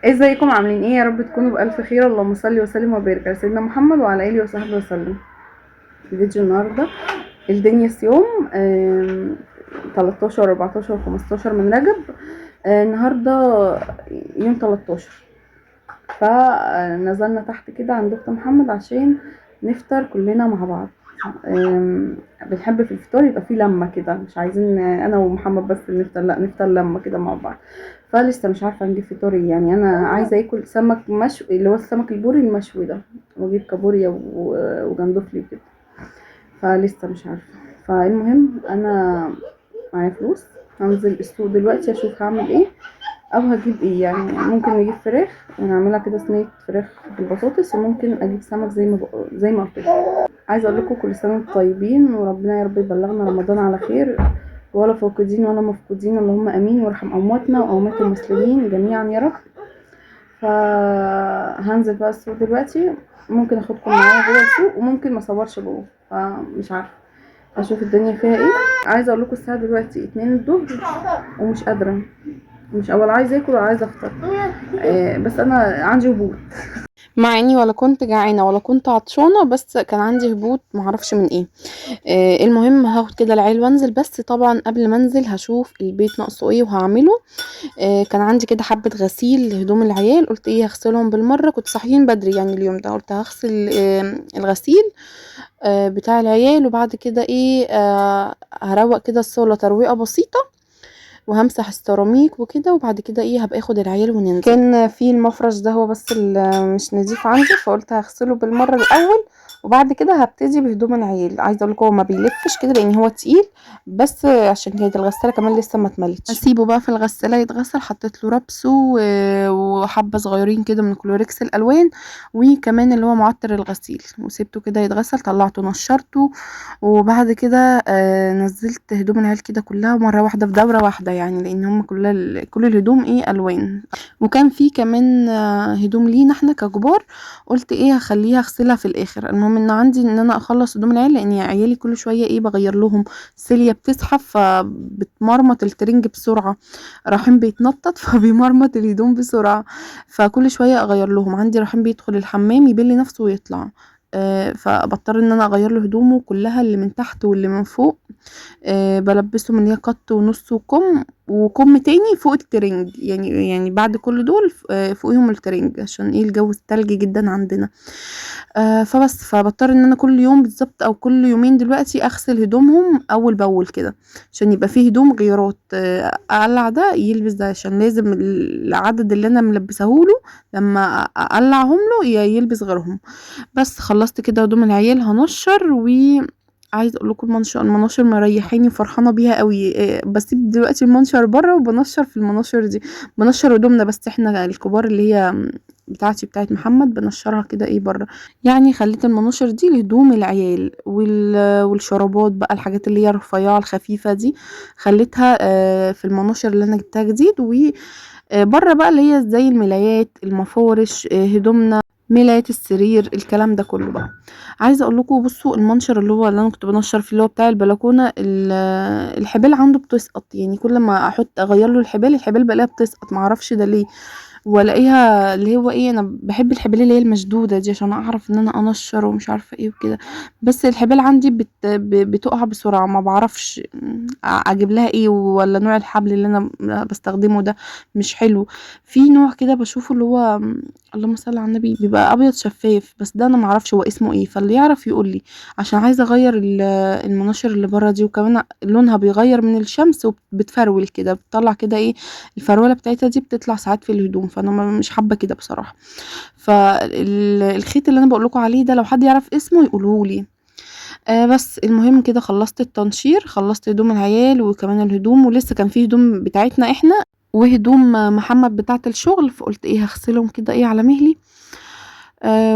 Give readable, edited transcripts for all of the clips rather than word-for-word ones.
ازيكم عاملين ايه؟ يا رب تكونوا بألف خير. اللهم صل وسلم وبارك على سيدنا محمد وعلى اله وصحبه وسلم. فيديو النهارده الدنيا صيام 13 14 15 من رجب. النهارده يوم 13، فنزلنا تحت كده عند دكتور محمد عشان نفطر كلنا مع بعض. بنحب في الفطار يبقى فيه لمه كده، مش عايزين انا ومحمد بس نفطر، لا نفطر لمه كده مع بعض. فلسه مش عارفه نجيب فطار ايه، يعني انا عايزه اكل سمك مشوي اللي هو السمك البوري المشوي ده، واجيب كابوريا وجندفلي وكده، فلسه مش عارفه. فالمهم انا معايا فلوس، هنزل السوق دلوقتي اشوف هعمل ايه او هجيب ايه. يعني ممكن نجيب فراخ ونعملها كده صينية فراخ بالبطاطس، وممكن اجيب سمك زي ما قلت لكم. عايزه اقول لكم كل سنة وانتم طيبين، وربنا يا رب يبلغنا رمضان على خير، ولا فاقدين ولا مفقودين، اللهم امين، وارحم امواتنا واموات المسلمين جميعا يا رب. فهنزل بقى السوق دلوقتي، ممكن اخدكم معايا جوه السوق وممكن ما اصورش جوه، فمش عارفه اشوف الدنيا فيها ايه. عايزه اقول لكم الساعة دلوقتي 2 الظهر ومش قادرة، مش اول عايزه اكل ولا عايزه افطر، بس انا عندي هبوط، مع اني ولا كنت جعانة ولا كنت عطشانة، بس كان عندي هبوط معرفش من ايه. المهم هاخد كده العيال وانزل، بس طبعا قبل ما انزل هشوف البيت ناقصه ايه وهعمله. كان عندي كده حبه غسيل هدوم العيال، قلت ايه هغسلهم بالمرة، كنت صاحيين بدري يعني اليوم ده، قلت هغسل الغسيل بتاع العيال، وبعد كده ايه هروق كده الصاله ترويقه بسيطة، وهمسح السيراميك وكده، وبعد كده ايه هبقى اخد العيال وننزل. كان في المفرش ده هو بس اللي مش نظيف عندي، فقلت هغسله بالمرة الاول، وبعد كده هبتدي بهدوم العيال. عايزه اقول لكم هو ما بيلفش كده لان هو تقيل، بس عشان كانت الغسالة كمان لسه ما اتملتش. هسيبه بقى في الغسالة يتغسل. حطيت له ربسه وحبه صغيرين كده من كلوريكس الالوان، وكمان اللي هو معطر الغسيل، وسيبته كده يتغسل. طلعته نشرته، وبعد كده نزلت هدوم العيال كده كلها مرة واحدة في دوره واحدة، يعني لان هم كل الهدوم ايه الوان. وكان في كمان هدوم لينا احنا ككبار، قلت ايه هخليها اغسلها في الاخر. المهم ان عندي ان انا اخلص هدوم العيال، لان عيالي كل شوية ايه بغير لهم. سيليا بتزحف فبتمرمط الترنج بسرعة، رحيم بيتنطط فبيمرمط الهدوم بسرعة، فكل شوية اغير لهم. عندي رحيم بيدخل الحمام يبل نفسه ويطلع، فبضطر ان انا اغير له هدومه كلها اللي من تحت واللي من فوق. بلبسه من هي قط ونص وكم وكم تاني فوق الترنج، يعني بعد كل دول فوقيهم الترنج، عشان ايه الجو التلج جدا عندنا. فبس فبضطر ان انا كل يوم بالظبط او كل يومين دلوقتي اغسل هدومهم اول باول كده، عشان يبقى فيه هدوم غيارات. اقلع ده يلبس ده، عشان لازم العدد اللي انا ملبسهوله لما اقلعهم له يلبس غيرهم. بس خلصت كده هدوم العيال، هنشر. و عايزه اقول لكم المناشر مريحاني وفرحانه بيها قوي. بسيب دلوقتي المنشر بره وبنشر في المناشر دي، بنشر هدومنا بس احنا الكبار اللي هي بتاعتي بتاعت محمد بنشرها كده ايه بره. يعني خليت المناشر دي لهدوم العيال والشرابات بقى، الحاجات اللي هي الرفيعة الخفيفة دي خليتها في المناشر اللي انا جبتها جديد. و بره بقى اللي هي زي الملايات، المفارش، هدومنا، ملايات السرير، الكلام ده كله بقى. عايزه اقول لكم بصوا المنشر اللي هو اللي انا كنت بنشر فيه اللي هو بتاع البلكونه، الحبال عنده بتسقط، يعني كل ما احط اغير له الحبال، الحبال بلاقيها بتسقط، معرفش ده ليه. والاقيها اللي هو ايه، انا بحب الحبال اللي هي المشدوده دي عشان اعرف ان انا انشر ومش عارفه ايه وكده، بس الحبال عندي بتقع بسرعة، ما بعرفش اجيب لها ايه، ولا نوع الحبل اللي انا بستخدمه ده مش حلو. في نوع كده بشوفه اللي هو اللهم صل على النبي بيبقى ابيض شفاف، بس ده انا معرفش هو اسمه ايه، فاللي يعرف يقول لي عشان عايزه اغير المناشر اللي بره دي. وكمان لونها بيغير من الشمس وبتفرول كده، بتطلع كده ايه الفروله بتاعتها دي، بتطلع ساعات في الهدوم، فانا مش حابة كده بصراحة. فالخيط اللي انا بقول لكم عليه ده لو حد يعرف اسمه يقوله لي. بس المهم كده خلصت التنشير، خلصت هدوم العيال وكمان الهدوم، ولسه كان فيه هدوم بتاعتنا احنا وهدوم محمد بتاعت الشغل، فقلت ايه هغسلهم كده ايه على مهلي،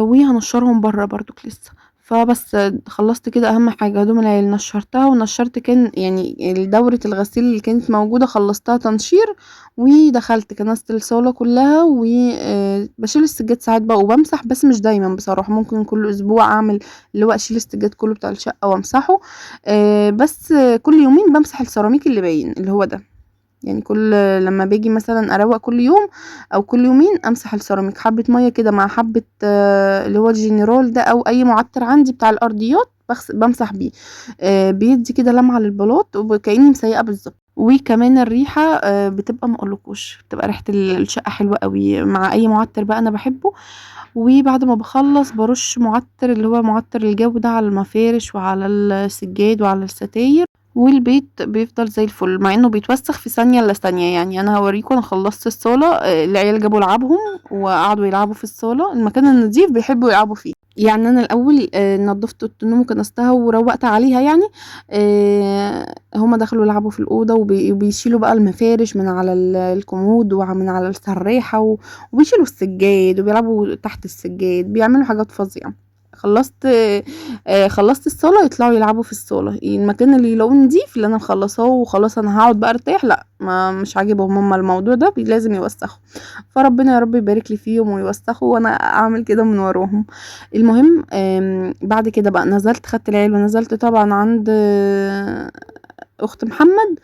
وهنشرهم بره برضو لسه. فبس خلصت كده اهم حاجة هدوم العيال نشرتها، ونشرت كان يعني دورة الغسيل اللي كانت موجودة خلصتها تنشير، ودخلت كنست الصالة كلها، وبشيل السجاد ساعات بقى وبمسح، بس مش دايما بصراحة، ممكن كل اسبوع اعمل اللي هو اشيل السجاد كله بتاع الشقة وامسحه، بس كل يومين بمسح السيراميك اللي باين اللي هو ده. يعني كل لما باجي مثلا اروق كل يوم او كل يومين امسح السيراميك، حبة مية كده مع حبة اللي هو الجنرال ده او اي معطر عندي بتاع الارضيات، بمسح بيه، بيدي كده لمعة للبلاط وكأني مسيقة بالظبط. وكمان الريحة بتبقى ما اقولكوش، بتبقى ريحة الشقة حلوة قوي مع اي معطر بقى انا بحبه. وبعد ما بخلص برش معطر اللي هو معطر الجو ده على المفارش وعلى السجاد وعلى الستاير، والبيت بيفضل زي الفل مع انه بيتوسخ في ثانية الا ثانية. يعني انا هوريكم، انا خلصت الصالة، العيال جابوا لعبهم وقعدوا يلعبوا في الصالة، المكان النظيف بيحبوا يلعبوا فيه. يعني انا الاول نظفت اوضة النوم وكنستها وروقت عليها يعني، هما دخلوا يلعبوا في الاوضة وبيشيلوا بقى المفارش من على الكومود ومن على السريحه وبيشيلوا السجاد وبيلعبوا تحت السجاد، بيعملوا حاجات فظيعة. خلصت الصاله يطلعوا يلعبوا في الصاله، المكان اللي يلاقوه نضيف اللي انا مخلصاه وخلاص انا هقعد بقى ارتاح، لا ما مش عاجبهم هما الموضوع ده، لازم يوسخوا. فربنا يا رب يبارك لي فيهم ويوسخوا وانا اعمل كده من وراهم. المهم، بعد كده بقى نزلت خدت العيال ونزلت طبعا عند اخت محمد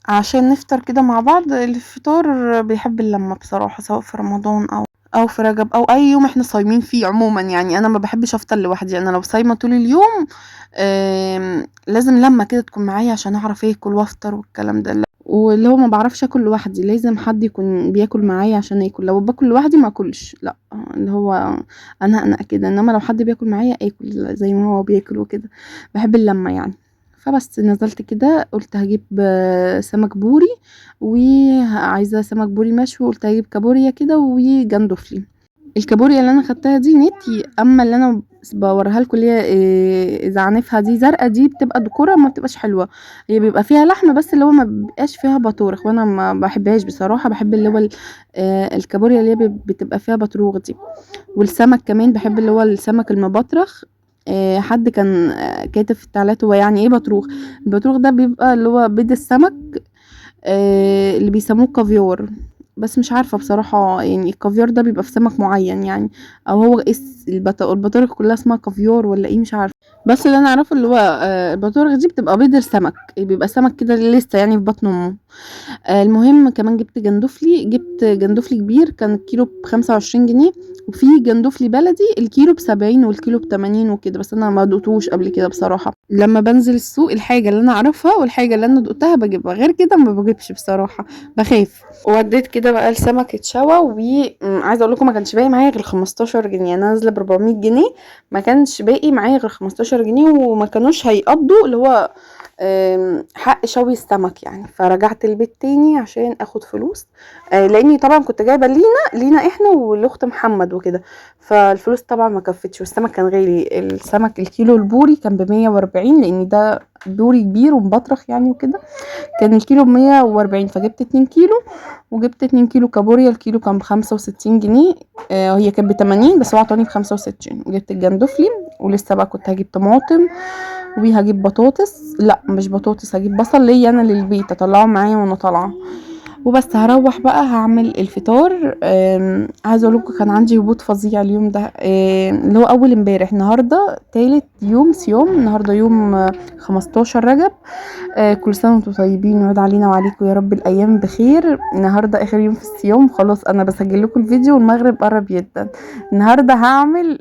عشان نفطر كده مع بعض. الفطار بيحب اللمة بصراحة، سواء في رمضان او في رجب او اي يوم احنا صايمين فيه عموما. يعني انا ما بحبش افطر لوحدي، انا لو صايمة طول اليوم، لازم لمة كده تكون معايا عشان اعرف اكل وافطر والكلام ده. واللي هو ما بعرفش اكل لوحدي، لازم حد يكون بياكل معايا عشان اكل. لو باكل لوحدي ما اكلش، لا اللي هو انا كده، انما لو حد بياكل معايا اكل زي ما هو بياكل وكده، بحب اللمة يعني. فبس نزلت كده قلت هجيب سمك بوري، وعايزه سمك بوري مشوي، قلت هجيب كابوريا كده وجندفلي. الكابوريا اللي انا خدتها دي نتي، اما اللي انا بوريها لكم اللي هي، زعنفها دي زرقاء، دي بتبقى دكوره ما بتبقاش حلوة، هي بيبقى فيها لحم بس اللي هو ما بيبقاش فيها بطورخ، وانا ما بحبهاش بصراحة. بحب اللي هو الكابوريا اللي هي بتبقى فيها بطروخ دي. والسمك كمان بحب اللي هو السمك المبطرخ. حد كان كاتب في التعليقات هو يعني ايه بطروخ؟ البطروخ ده بيبقى اللي هو بيض السمك، اللي بيسموه كافيار، بس مش عارفة بصراحة يعني الكافيار ده بيبقى في سمك معين يعني، او هو إيه البطارخ كلها اسمها كافيار ولا ايه مش عارفة. بس اللي انا اعرفه اللي هو، البطارخ دي بتبقى بيض السمك، بيبقى سمك كده لسه يعني في بطن امه. المهم كمان جبت جندفلي، جبت جندفلي كبير كان الكيلو ب25 جنيه، وفي جندفلي بلدي الكيلو ب70 والكيلو ب80 وكده، بس انا ما دقتوش قبل كده بصراحة. لما بنزل السوق الحاجة اللي انا اعرفها والحاجة اللي انا دقتها بجيبها، غير كده ما بجيبش بصراحة، بخاف. وديت كده بقى السمك اتشوى، وعايزه اقول لكم ما كانش باقي معايا غير 15 جنيه، انا نازله ب 400 جنيه ما كانش باقي معايا غير 15 جنيه، وما كانوش هيقضوا اللي هو، حق شوي السمك يعني. فرجعت البيت تاني عشان اخد فلوس، لاني طبعا كنت جايبه لينا احنا والاخت محمد وكده، فالفلوس طبعا ما كفتش، والسمك كان غالي. السمك الكيلو البوري كان بمية واربعين، لان ده بوري كبير ومبطرخ يعني وكده، كان الكيلو بمية واربعين، فجبت 2 كيلو، وجبت 2 كيلو كابوريا، الكيلو كان ب65 جنيه، هي كانت ب80 بس هو عطاني ب65. وجبت الجندفلي، ولسه بقى كنت هجيب طماطم وهجيب بطاطس، لا مش بطاطس، هجيب بصل ليا انا للبيت اطلعه معايا وانا طالعه. وبس هروح بقى هعمل الفطار. عايزه اقول لكم كان عندي هبوط فظيع اليوم ده، اللي هو اول امبارح، النهارده تالت يوم صيام، النهارده يوم، 15 رجب. كل سنة وانتم طيبين، ويعود علينا وعليكم يا رب الايام بخير. النهارده اخر يوم في الصيام، خلاص انا بسجل لكم الفيديو والمغرب قرب جدا. النهارده هعمل،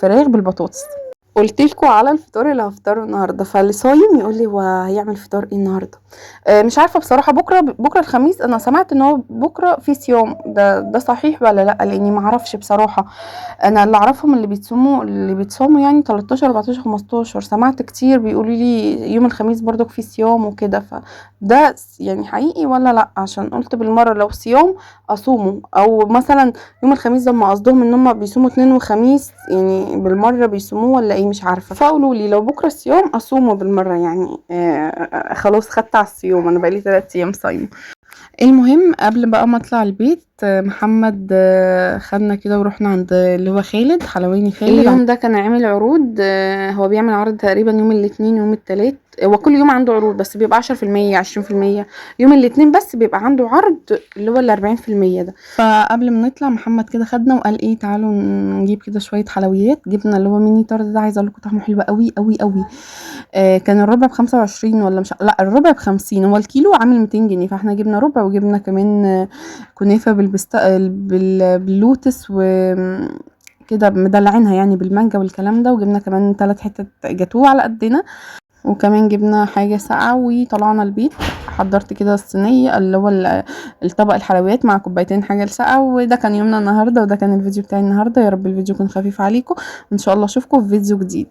فراخ بالبطاطس. قلت لكم على الفطار اللي هفطره النهارده، فاللي صايم يقول لي هو هيعمل فطار ايه النهارده. مش عارفه بصراحة، بكره الخميس انا سمعت ان هو بكره في صيام، ده صحيح ولا لا؟ لاني ما اعرفش بصراحة. انا اللي اعرفهم اللي بيتصوموا يعني 13 14 15، سمعت كتير بيقولوا لي يوم الخميس برضك في صيام وكده، فده حقيقي ولا لا؟ عشان قلت بالمرة لو صيام اصومه، او مثلا يوم الخميس ده ما قصدهم ان هم بيصوموا 2 وخميس يعني بالمرة بيصوموه ولا ايه، مش عارفه. فقولوا لي لو بكره الصيام اصومه بالمرة يعني. خلاص خدت على الصيام، انا بقالي 3 ايام صايمه. المهم قبل بقى ما اطلع البيت، محمد خدنا كده ورحنا عند اللي هو خالد حلواني خالد. اليوم ده كان عامل عروض، هو بيعمل عرض تقريبا يوم الاثنين يوم الثلاث، هو كل يوم عنده عروض بس بيبقى 10% 20%، يوم الاثنين بس بيبقى عنده عرض اللي هو 40% ده. فقبل ما نطلع محمد كده خدنا وقال ايه تعالوا نجيب كده شوية حلويات. جبنا اللي هو mini tart ده، عايزه اقول لكم طعمه حلو قوي قوي قوي. كان الربع ب25 ولا مش، لا الربع ب50، هو الكيلو عامل 200 جنيه، فاحنا جبنا ربع وجبنا كمان كنافه باللوتس و كده مدلعينها يعني بالمانجا والكلام ده، وجبنا كمان 3 حتت جاتوه على قدنا، وكمان جبنا حاجة ساقعه. وطلعنا البيت، حضرت كده الصينية اللي هو الطبق الحلويات مع كوبايتين حاجة ساقعه. وده كان يومنا النهارده، وده كان الفيديو بتاعي النهارده. يا رب الفيديو يكون خفيف عليكم، وان شاء الله اشوفكم في فيديو جديد.